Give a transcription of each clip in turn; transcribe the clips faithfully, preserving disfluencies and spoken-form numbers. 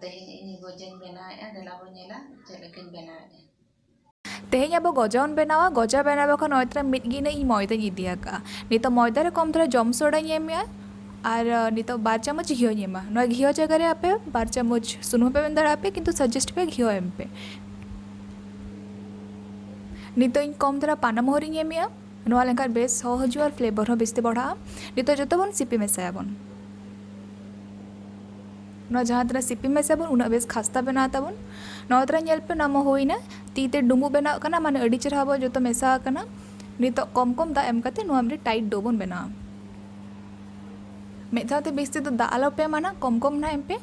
ᱛᱮᱦᱮᱧ ᱤᱧ ᱜᱚᱡᱟᱧ ᱵᱮᱱᱟᱣᱮᱫᱼᱟ, ᱫᱮᱞᱟ ᱵᱚᱱ ᱧᱮᱞᱟ ᱪᱮᱫ ᱞᱮᱠᱟᱧ ᱵᱮᱱᱟᱣᱮᱫᱼᱟ᱾ ᱛᱮᱦᱮᱧ ᱟᱵᱚ ᱜᱚᱡᱟ ᱵᱚᱱ ᱵᱮᱱᱟᱣᱟ᱾ ᱜᱚᱡᱟ ᱵᱮᱱᱟᱣ ᱵᱟᱠᱷᱟᱱ ᱱᱚᱜᱼᱚᱭ ᱛᱚᱨᱟ ᱢᱤᱫ ᱜᱤᱱᱟᱹ ᱤᱧ ᱢᱚᱭᱫᱟᱧ ᱤᱫᱤ ᱟᱠᱟᱫᱼᱟ᱾ ᱱᱤᱛᱚᱜ ᱢᱚᱭᱫᱟ ᱨᱮ ᱠᱚᱢ ᱫᱷᱟᱨᱟ ᱡᱚᱢ ᱥᱚᱰᱟᱧ ᱮᱢᱮᱜᱼᱟ ᱟᱨ, ᱟᱨ ᱱᱤᱛᱚᱜ ᱵᱟᱨ ᱪᱟᱢᱚᱪ ᱜᱷᱤᱭᱟᱹᱧ ᱮᱢᱟ᱾ ᱱᱚᱣᱟ ᱜᱷᱤᱭᱟᱹ ᱡᱟᱭᱜᱟ ᱨᱮ ᱟᱯᱮ ᱵᱟᱨ ᱪᱟᱢᱚᱪ ᱥᱩᱱᱩᱢ ᱦᱚᱸᱯᱮ ᱮᱢ ᱫᱟᱲᱮᱭᱟᱜᱼᱟ ᱯᱮ, ᱠᱤᱱᱛᱩ suggest ᱯᱮ ᱜᱷᱤᱭᱟᱹ ᱮᱢ ᱯᱮ᱾ ᱱᱤᱛᱚᱜ ᱤᱧ ᱠᱚᱢ ᱫᱷᱟᱨᱟ ᱯᱟᱱᱟ ᱢᱚᱦᱚᱨᱤᱧ ᱮᱢᱮᱜᱼᱟ᱾ ᱱᱚᱣᱟ ᱞᱮᱱᱠᱷᱟᱱ ᱵᱮᱥ ᱥᱚ ᱦᱤᱡᱩᱜᱼᱟ ᱟᱨ flavour ᱦᱚᱸ ᱵᱮᱥᱛᱮ ᱵᱟᱲᱦᱟᱜᱼᱟ᱾ ᱱᱤᱛᱚᱜ ᱡᱚᱛᱚ ᱵᱚᱱ ᱥᱤᱯᱤ ᱢᱮᱥᱟᱭᱟᱵᱚᱱ᱾ ᱱᱚᱣᱟ ᱡᱟᱦᱟᱸ ᱛᱤᱱᱟᱹᱜ ᱥᱤᱯᱤ ᱢᱮᱥᱟᱭᱟᱵᱚᱱ, ᱩᱱᱟᱹᱜ ᱵᱮᱥ ᱠᱷᱟᱥᱛᱟ ᱵᱮᱱᱟᱜ ᱛᱟᱵᱚᱱ᱾ ᱱᱚᱣᱟ ᱛᱚᱨᱟ ᱧᱮᱞ ᱯᱮ, ᱱᱚᱣᱟ ᱢᱟ ᱦᱩᱭᱱᱟ, ᱛᱤ ᱛᱮ ᱰᱩᱸᱵᱩᱜ ᱵᱮᱱᱟᱜ ᱠᱟᱱᱟ, ᱢᱟᱱᱮ ᱟᱹᱰᱤ ᱪᱮᱦᱨᱟ ᱟᱵᱚ ᱡᱚᱛᱚ ᱢᱮᱥᱟ ᱟᱠᱟᱱᱟ᱾ ᱱᱤᱛᱚᱜ ᱠᱚᱢ ᱠᱚᱢ ᱫᱟᱜ ᱮᱢ ᱠᱟᱛᱮ ᱱᱚᱣᱟ ᱢᱤᱫᱴᱮᱱ tight dough ᱵᱚᱱ ᱵᱮᱱᱟᱣᱟ᱾ ᱢᱤᱫ ᱫᱷᱟᱣ ᱛᱮ ᱵᱮᱥ ᱛᱮᱫᱚ ᱫᱟᱜ ᱟᱞᱚ ᱯᱮ ᱮᱢᱟ ᱱᱟᱜ, ᱠᱚᱢ ᱠᱚᱢ ᱱᱟᱜ ᱮᱢ ᱯᱮ᱾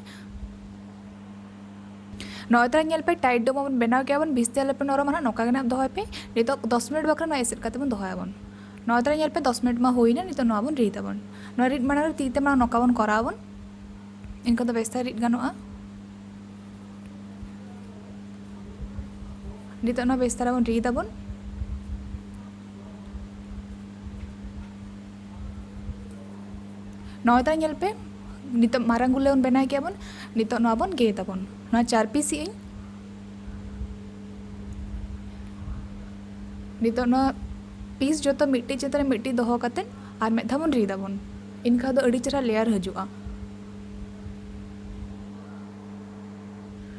ᱱᱚᱜᱼᱚᱭ ᱛᱚᱨᱟ ᱧᱮᱞ ᱯᱮ, tight dough ᱢᱟᱵᱚᱱ ᱵᱮᱱᱟᱣ ᱠᱮᱜᱼᱟ ᱵᱚᱱ, ᱵᱮᱥ ᱛᱮ ᱟᱞᱚ ᱯᱮ ᱱᱚᱨᱚᱢᱟ ᱱᱟᱜ, ᱱᱚᱝᱠᱟ ᱜᱮ ᱱᱟᱜ ᱫᱚᱦᱚᱭ ᱯᱮ᱾ ᱱᱤᱛᱚᱜ ᱫᱚᱥ ᱢᱤᱱᱤᱴ ᱵᱟᱠᱷᱨᱟ ᱱᱚᱣᱟ ᱮᱥᱮᱫ ᱠᱟᱛᱮ ᱵᱚᱱ ᱫᱚᱦᱚᱭᱟᱵᱚᱱ᱾ ᱱᱚᱜᱼᱚᱭ ᱛᱚᱨᱟ ᱧᱮᱞ ᱯᱮ, ᱫᱚᱥ ᱢᱤᱱᱤᱴ ᱢᱟ ᱦᱩᱭᱱᱟ᱾ ᱱᱤᱛᱚᱜ ᱱᱚᱣᱟ ᱵᱚᱱ ᱨᱤᱫ ᱟᱵᱚᱱ᱾ ᱱᱚᱣᱟ ᱨᱤᱫ ᱢᱟᱲᱟᱝ ᱨᱮ ᱛᱤ ᱛᱮ ᱢᱟ ᱱᱚᱝᱠᱟ ᱵᱚᱱ ᱠᱚᱨᱟᱣ ᱟᱵᱚᱱ, ᱮᱱᱠᱷᱟᱱ ᱫᱚ ᱵᱮᱥ ᱛᱮ ᱨᱤᱫ ᱜᱟᱱᱚᱜᱼᱟ᱾ ᱱᱤᱛᱚᱜ ᱱᱚᱣᱟ ᱵᱮᱥ ᱫᱷᱟᱨᱟ ᱵᱚᱱ ᱨᱤᱫ ᱟᱵᱚᱱ᱾ ᱱᱚᱜᱼᱚᱭ ᱛᱚᱨᱟ ᱧᱮᱞ ᱯᱮ, ᱱᱤᱛᱚᱜ ᱢᱟᱨᱟᱝ ᱜᱩᱞᱟᱹ ᱵᱚᱱ ᱵᱮᱱᱟᱣ ᱠᱮᱜᱼᱟ ᱵᱚᱱ᱾ ᱱᱤᱛᱚᱜ ᱱᱚᱣᱟ ᱵᱚᱱ ᱜᱮᱫ ᱟᱵᱚᱱ᱾ ᱱᱚᱣᱟ ᱪᱟᱨ piece ᱮᱜ ᱟᱹᱧ᱾ ᱱᱤᱛᱚᱜ ᱱᱚᱣᱟ piece ᱡᱚᱛᱚ ᱢᱤᱫᱴᱤᱡ ᱪᱮᱛᱟᱱ ᱨᱮ ᱢᱤᱫᱴᱤᱡ ᱫᱚᱦᱚ ᱠᱟᱛᱮᱫ ᱟᱨ ᱢᱤᱫ ᱫᱷᱟᱣ ᱵᱚᱱ ᱨᱤᱫ ᱟᱵᱚᱱ᱾ ᱮᱱᱠᱷᱟᱱ ᱫᱚ ᱟᱹᱰᱤ ᱪᱮᱦᱨᱟ layer ᱦᱤᱡᱩᱜᱼᱟ᱾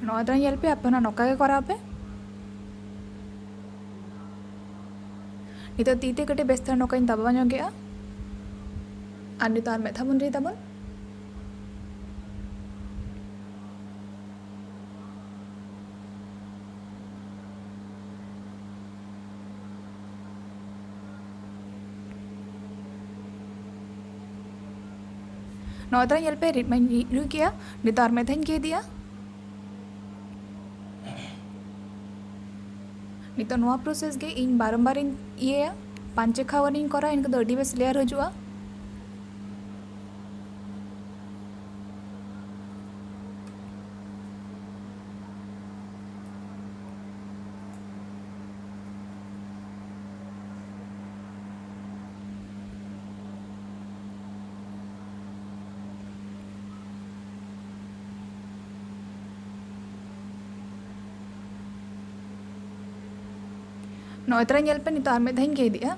ᱱᱚᱣᱟ ᱫᱚ ᱧᱮᱞ ᱯᱮ, ᱟᱯᱮ ᱦᱚᱸ ᱱᱚᱝᱠᱟ ᱜᱮ ᱠᱚᱨᱟᱣ ᱯᱮ᱾ ᱱᱤᱛᱚᱜ ᱛᱤ ᱛᱮ ᱠᱟᱹᱴᱤᱡ ᱵᱮᱥ ᱫᱷᱟᱨᱟ ᱱᱚᱝᱠᱟᱧ ᱫᱟᱵᱟᱣ ᱧᱚᱜᱮᱜᱼᱟ᱾ ᱟᱨ ᱱᱤᱛᱚᱜ ᱟᱨ ᱢᱤᱫ ᱫᱷᱟᱣ ᱵᱚᱱ ᱨᱤᱫ ᱟᱵᱚᱱ᱾ ᱱᱚᱣᱟ ᱫᱚ ᱧᱮᱞ ᱯᱮ, ᱨᱤᱫ ᱢᱟᱧ ᱨᱤᱫ ᱠᱮᱜᱼᱟ᱾ ᱱᱤᱛᱚᱜ ᱟᱨ ᱢᱤᱫ ᱫᱷᱟᱣ ᱤᱧ ᱜᱮᱫᱮᱜᱼᱟ᱾ ᱱᱤᱛᱚᱜ ᱱᱚᱣᱟ process ᱜᱮ ᱤᱧ ᱵᱟᱨᱚᱢᱵᱟᱨᱤᱧ ᱤᱭᱟᱹᱭᱟ, ᱯᱟᱸᱪ ᱪᱮᱠᱷᱟ ᱜᱟᱱᱤᱧ ᱠᱚᱨᱟᱣᱟ, ᱮᱱᱠᱷᱟᱱ ᱫᱚ ᱟᱹᱰᱤ ᱵᱮᱥ layer ᱦᱤᱡᱩᱜᱼᱟ᱾ ᱱᱚᱜᱼᱚᱭ ᱛᱚᱨᱟ ᱧᱮᱞ ᱯᱮ, ᱱᱤᱛᱚᱜ ᱟᱨ ᱢᱤᱫ ᱫᱷᱟᱣ ᱤᱧ ᱜᱮᱫᱮᱜᱼᱟ᱾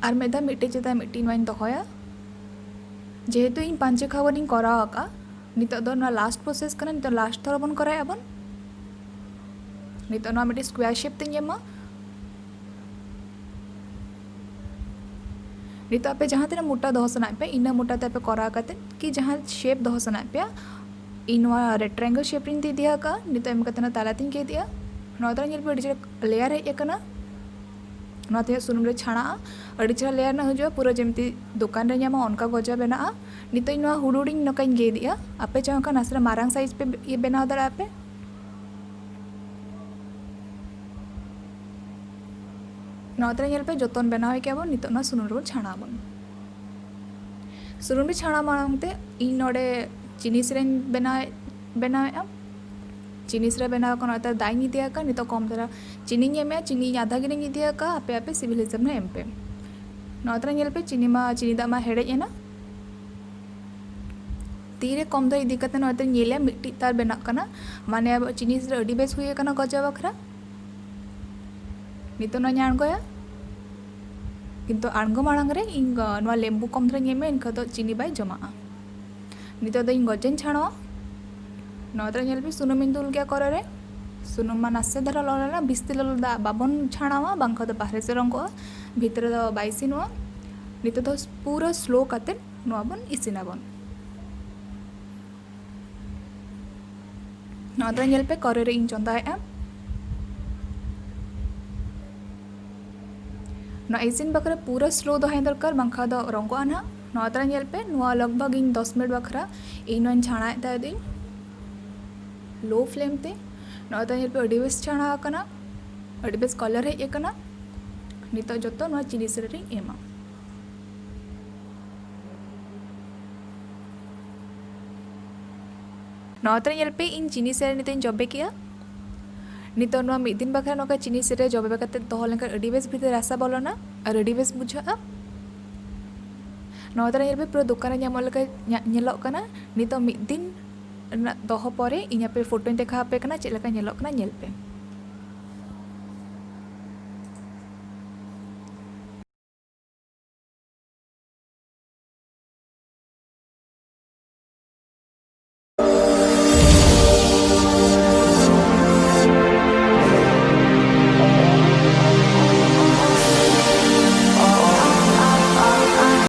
ᱟᱨ ᱢᱤᱫ ᱫᱷᱟᱣ ᱢᱤᱫᱴᱤᱡ ᱪᱮᱛᱟᱱ ᱢᱤᱫᱴᱤᱡ ᱱᱚᱣᱟᱧ ᱫᱚᱦᱚᱭᱟ᱾ ᱡᱮᱦᱮᱛᱩ ᱤᱧ ᱯᱟᱸᱪ ᱪᱮᱠᱷᱟ ᱜᱟᱱᱤᱧ ᱠᱚᱨᱟᱣ ᱟᱠᱟᱫᱼᱟ, ᱱᱤᱛᱚᱜ ᱫᱚ ᱱᱚᱣᱟ ᱞᱟᱥᱴ ᱯᱨᱚᱥᱮᱥ ᱠᱟᱱᱟ, ᱱᱤᱛᱚᱜ ᱞᱟᱥᱴ ᱛᱷᱚᱨ ᱵᱚᱱ ᱠᱚᱨᱟᱣᱮᱫᱼᱟ ᱵᱚᱱ᱾ ᱱᱤᱛᱚᱜ ᱱᱚᱣᱟ ᱢᱤᱫᱴᱤᱡ ᱥᱠᱚᱭᱟᱨ ᱥᱮᱯ ᱛᱤᱧ ᱮᱢᱟ᱾ ᱱᱤᱛᱚᱜ ᱟᱯᱮ ᱡᱟᱦᱟᱸ ᱛᱤᱱᱟᱹᱜ ᱢᱚᱴᱟ ᱫᱚᱦᱚ ᱥᱟᱱᱟᱭᱮᱫ ᱯᱮ, ᱤᱱᱟᱹ ᱢᱚᱴᱟ ᱛᱮ ᱟᱯᱮ ᱠᱚᱨᱟᱣ ᱠᱟᱛᱮ ᱠᱤ ᱡᱟᱦᱟᱸ ᱥᱮᱯ ᱫᱚᱦᱚ ᱥᱟᱱᱟᱭᱮᱫ ᱯᱮᱭᱟ, ᱤᱧ ᱱᱚᱣᱟ ᱨᱮᱠᱴᱮᱝᱜᱮᱞ ᱥᱮᱯ ᱨᱤᱧ ᱤᱫᱤ ᱟᱠᱟᱫᱼᱟ᱾ ᱱᱤᱛᱚᱜ ᱮᱢ ᱠᱟᱛᱮ ᱱᱚᱣᱟ ᱛᱟᱞᱟᱛᱤᱧ ᱜᱮᱫᱮᱜᱼᱟ᱾ ᱱᱚᱣᱟ ᱫᱚ ᱧᱮᱞ ᱯᱮ, ᱟᱹᱰᱤ ᱪᱮᱦᱨᱟ ᱞᱮᱭᱟᱨ ᱦᱮᱡ ᱟᱠᱟᱱᱟ᱾ ᱱᱚᱣᱟ ᱛᱮ ᱥᱩᱱᱩᱢ ᱨᱮ ᱪᱷᱟᱲᱟᱜᱼᱟ, ᱟᱹᱰᱤ ᱪᱮᱦᱨᱟ ᱞᱮᱭᱟᱨ ᱨᱮᱱᱟᱜ ᱦᱤᱡᱩᱜᱼᱟ, ᱯᱩᱨᱟᱹ ᱡᱮᱢᱛᱤ ᱫᱚᱠᱟᱱ ᱨᱮ ᱧᱟᱢᱚᱜᱼᱟ ᱚᱱᱠᱟ ᱜᱚᱡᱟ ᱵᱮᱱᱟᱜᱼᱟ᱾ ᱱᱤᱛᱚᱜ ᱤᱧ ᱱᱚᱣᱟ ᱦᱩᱰᱩᱲᱤᱧ ᱱᱚᱝᱠᱟᱧ ᱜᱮᱫᱮᱜᱼᱟ᱾ ᱟᱯᱮ ᱪᱟᱦᱚᱸ ᱠᱷᱟᱱ ᱱᱟᱥᱮᱱᱟᱜ ᱢᱟᱨᱟᱝ ᱥᱟᱭᱤᱡᱽ ᱯᱮ ᱤᱭᱟᱹ ᱵᱮᱱᱟᱣ ᱫᱟᱲᱮᱭᱟᱜᱼᱟ ᱯᱮ᱾ ᱱᱚᱣᱟ ᱛᱮ ᱧᱮᱞ ᱯᱮ, ᱡᱚᱛᱚᱱ ᱵᱮᱱᱟᱣ ᱠᱮᱜᱼᱟ ᱵᱚᱱ᱾ ᱱᱤᱛᱚᱜ ᱱᱚᱣᱟ ᱥᱩᱱᱩᱢ ᱨᱮᱵᱚᱱ ᱪᱷᱟᱲᱟᱣ ᱟᱵᱚᱱ᱾ ᱥᱩᱱᱩᱢ ᱨᱮ ᱪᱷᱟᱲᱟᱣ ᱢᱟᱲᱟᱝ ᱛᱮ ᱤᱧ ᱱᱚᱰᱮ ᱪᱤᱱᱤ ᱥᱤᱨᱟᱧ ᱵᱮᱱᱟᱣ ᱵᱮᱱᱟᱣᱮᱫᱼᱟ᱾ ᱪᱤᱱᱤ ᱥᱤᱨᱟ ᱵᱮᱱᱟᱣ ᱠᱟᱱᱟ, ᱚᱱᱟᱛᱮ ᱫᱟᱜ ᱤᱧ ᱤᱫᱤ ᱟᱠᱟᱫᱼᱟ᱾ ᱱᱤᱛᱚᱜ ᱠᱚᱢ ᱫᱷᱟᱨᱟ ᱪᱤᱱᱤᱧ ᱮᱢᱮᱜᱼᱟ᱾ ᱪᱤᱱᱤ ᱤᱧ ᱟᱫᱷᱟ ᱜᱤᱞᱟᱹᱧ ᱤᱫᱤ ᱟᱠᱟᱫᱼᱟ, ᱟᱯᱮ ᱟᱯᱮ ᱥᱤᱵᱤᱞ ᱦᱤᱥᱟᱹᱵ ᱱᱟᱜ ᱮᱢ ᱯᱮ᱾ ᱱᱚᱣᱟ ᱛᱚᱨᱟ ᱧᱮᱞ ᱯᱮ, ᱪᱤᱱᱤ ᱢᱟ, ᱪᱤᱱᱤ ᱫᱟᱜ ᱢᱟ ᱦᱮᱰᱮᱡ ᱮᱱᱟ᱾ ᱛᱤᱨᱮ ᱠᱚᱢ ᱫᱷᱟᱨᱟ ᱤᱫᱤ ᱠᱟᱛᱮ ᱱᱚᱣᱟ ᱛᱮ ᱧᱮᱞᱟ ᱢᱤᱫᱴᱤᱡ ᱛᱟᱨ ᱵᱮᱱᱟᱜ ᱠᱟᱱᱟ, ᱢᱟᱱᱮ ᱟᱵᱚ ᱪᱤᱱᱤ ᱥᱤᱨᱟ ᱟᱹᱰᱤ ᱵᱮᱥ ᱦᱩᱭ ᱟᱠᱟᱱᱟ ᱜᱚᱡᱟ ᱵᱟᱠᱷᱨᱟ᱾ ᱱᱤᱛᱚᱜ ᱱᱚᱣᱟᱧ ᱟᱬᱜᱚᱭᱟ, ᱠᱤᱱᱛᱩ ᱟᱬᱜᱚ ᱢᱟᱲᱟᱝ ᱨᱮ ᱤᱧ ᱱᱚᱣᱟ ᱞᱮᱵᱩ ᱠᱚᱢ ᱫᱷᱟᱨᱟᱧ ᱮᱢᱟ, ᱮᱱᱠᱷᱟᱱ ᱫᱚ ᱪᱤᱱᱤ ᱵᱟᱭ ᱡᱚᱢᱟᱜᱼᱟ᱾ ᱱᱤᱛᱚᱜ ᱫᱚ ᱤᱧ ᱜᱚᱡᱟᱧ ᱪᱷᱟᱲᱟᱣᱟ᱾ ᱱᱚᱣᱟ ᱫᱚ ᱧᱮᱞ ᱯᱮ, ᱥᱩᱱᱩᱢᱤᱧ ᱫᱩᱞ ᱜᱮᱭᱟ ᱠᱚᱨᱮ ᱨᱮ᱾ ᱥᱩᱱᱩᱢ ᱢᱟ ᱱᱟᱥᱮ ᱫᱷᱟᱨᱟ ᱞᱚᱞᱚ ᱞᱮᱱᱟ, ᱵᱤᱥᱛᱤ ᱞᱚᱞᱚ ᱫᱟᱜ ᱵᱟᱵᱚᱱ ᱪᱷᱟᱲᱟᱣᱟ, ᱵᱟᱝᱠᱷᱟᱱ ᱫᱚ ᱵᱟᱦᱨᱮ ᱥᱮᱫ ᱨᱚᱝᱜᱚᱜᱼᱟ, ᱵᱷᱤᱛᱨᱤ ᱫᱚ ᱵᱟᱭ ᱤᱥᱤᱱᱚᱜᱼᱟ᱾ ᱱᱤᱛᱚᱜ ᱫᱚ ᱯᱩᱨᱟᱹ ᱥᱞᱳ ᱠᱟᱛᱮ ᱱᱚᱣᱟ ᱵᱚᱱ ᱤᱥᱤᱱᱟᱵᱚᱱ᱾ ᱱᱚᱣᱟ ᱫᱚ ᱧᱮᱞ ᱯᱮ, ᱠᱚᱨᱮ ᱨᱮ ᱤᱧ ᱪᱚᱸᱫᱟᱭᱮᱫᱼᱟ᱾ ᱱᱚᱣᱟ ᱤᱥᱤᱱ ᱵᱟᱠᱷᱨᱟ ᱯᱩᱨᱟᱹ ᱥᱞᱳ ᱫᱚᱦᱚᱭ ᱫᱚᱨᱠᱟᱨ, ᱵᱟᱝᱠᱷᱟᱱ ᱫᱚ ᱨᱚᱸᱜᱚᱜᱼᱟ ᱱᱟᱦᱟᱜ᱾ ᱱᱚᱣᱟ ᱫᱚ ᱧᱮᱞ ᱯᱮ, ᱱᱚᱣᱟ ᱞᱟᱜᱽ ᱵᱷᱟᱜᱽ ᱤᱧ ᱫᱚᱥ ᱢᱤᱱᱤᱴ ᱵᱟᱠᱷᱨᱟ ᱤᱧ ᱱᱚᱣᱟᱧ ᱪᱷᱟᱲᱟᱭᱮᱫ ᱛᱟᱦᱮᱸᱫ ᱤᱧ ᱞᱳ ᱯᱷᱞᱮᱢ ᱛᱮ᱾ ᱱᱚᱣᱟ ᱫᱚ ᱧᱮᱞ ᱯᱮ, ᱟᱹᱰᱤ ᱵᱮᱥ ᱪᱷᱟᱲᱟ ᱟᱠᱟᱱᱟ, ᱟᱹᱰᱤ ᱵᱮᱥ ᱠᱟᱞᱟᱨ ᱦᱮᱡ ᱟᱠᱟᱱᱟ᱾ ᱱᱤᱛᱚᱜ ᱡᱚᱛᱚ ᱱᱚᱣᱟ ᱪᱤᱱᱤ ᱥᱤᱨᱟ ᱨᱤᱧ ᱮᱢᱟ᱾ ᱱᱚᱣᱟ ᱛᱚᱨᱟ ᱧᱮᱞ ᱯᱮ, ᱤᱧ ᱪᱤᱱᱤ ᱥᱤᱨᱟ ᱱᱤᱛᱚᱜ ᱤᱧ ᱡᱚᱵᱮ ᱠᱮᱜᱼᱟ᱾ ᱱᱤᱛᱚᱜ ᱱᱚᱣᱟ ᱢᱤᱫ ᱫᱤᱱ ᱵᱟᱠᱷᱨᱟ ᱱᱚᱝᱠᱟ ᱪᱤᱱᱤ ᱥᱤᱨᱟ ᱡᱚᱵᱮ ᱠᱟᱛᱮ ᱫᱚᱦᱚ ᱞᱮᱱᱠᱷᱟᱱ ᱟᱹᱰᱤ ᱵᱮᱥ ᱵᱷᱤᱛᱨᱤ ᱨᱟᱥᱟ ᱵᱚᱞᱚᱱᱟ ᱟᱨ ᱟᱹᱰᱤ ᱵᱮᱥ ᱵᱩᱡᱷᱟᱹᱜᱼᱟ᱾ ᱱᱚᱣᱟ ᱛᱚᱨᱟ ᱧᱮᱞ ᱯᱮ, ᱯᱩᱨᱟᱹ ᱫᱚᱠᱟᱱ ᱨᱮ ᱧᱟᱢᱚᱜ ᱞᱮᱠᱟ ᱧᱟ-, ᱧᱮᱞᱚᱜ ᱠᱟᱱᱟ᱾ ᱱᱤᱛᱚᱜ ᱢᱤᱫ ᱫᱤᱱ ᱨᱮᱱᱟᱜ ᱫᱚᱦᱚ ᱯᱚᱨᱮ ᱤᱧ ᱟᱯᱮ ᱯᱷᱳᱴᱳᱧ ᱫᱮᱠᱷᱟᱣ ᱟᱯᱮ ᱠᱟᱱᱟ ᱪᱮᱫ ᱞᱮᱠᱟ ᱧᱮᱞᱚᱜ ᱠᱟᱱᱟ, ᱧᱮᱞ ᱯᱮ᱾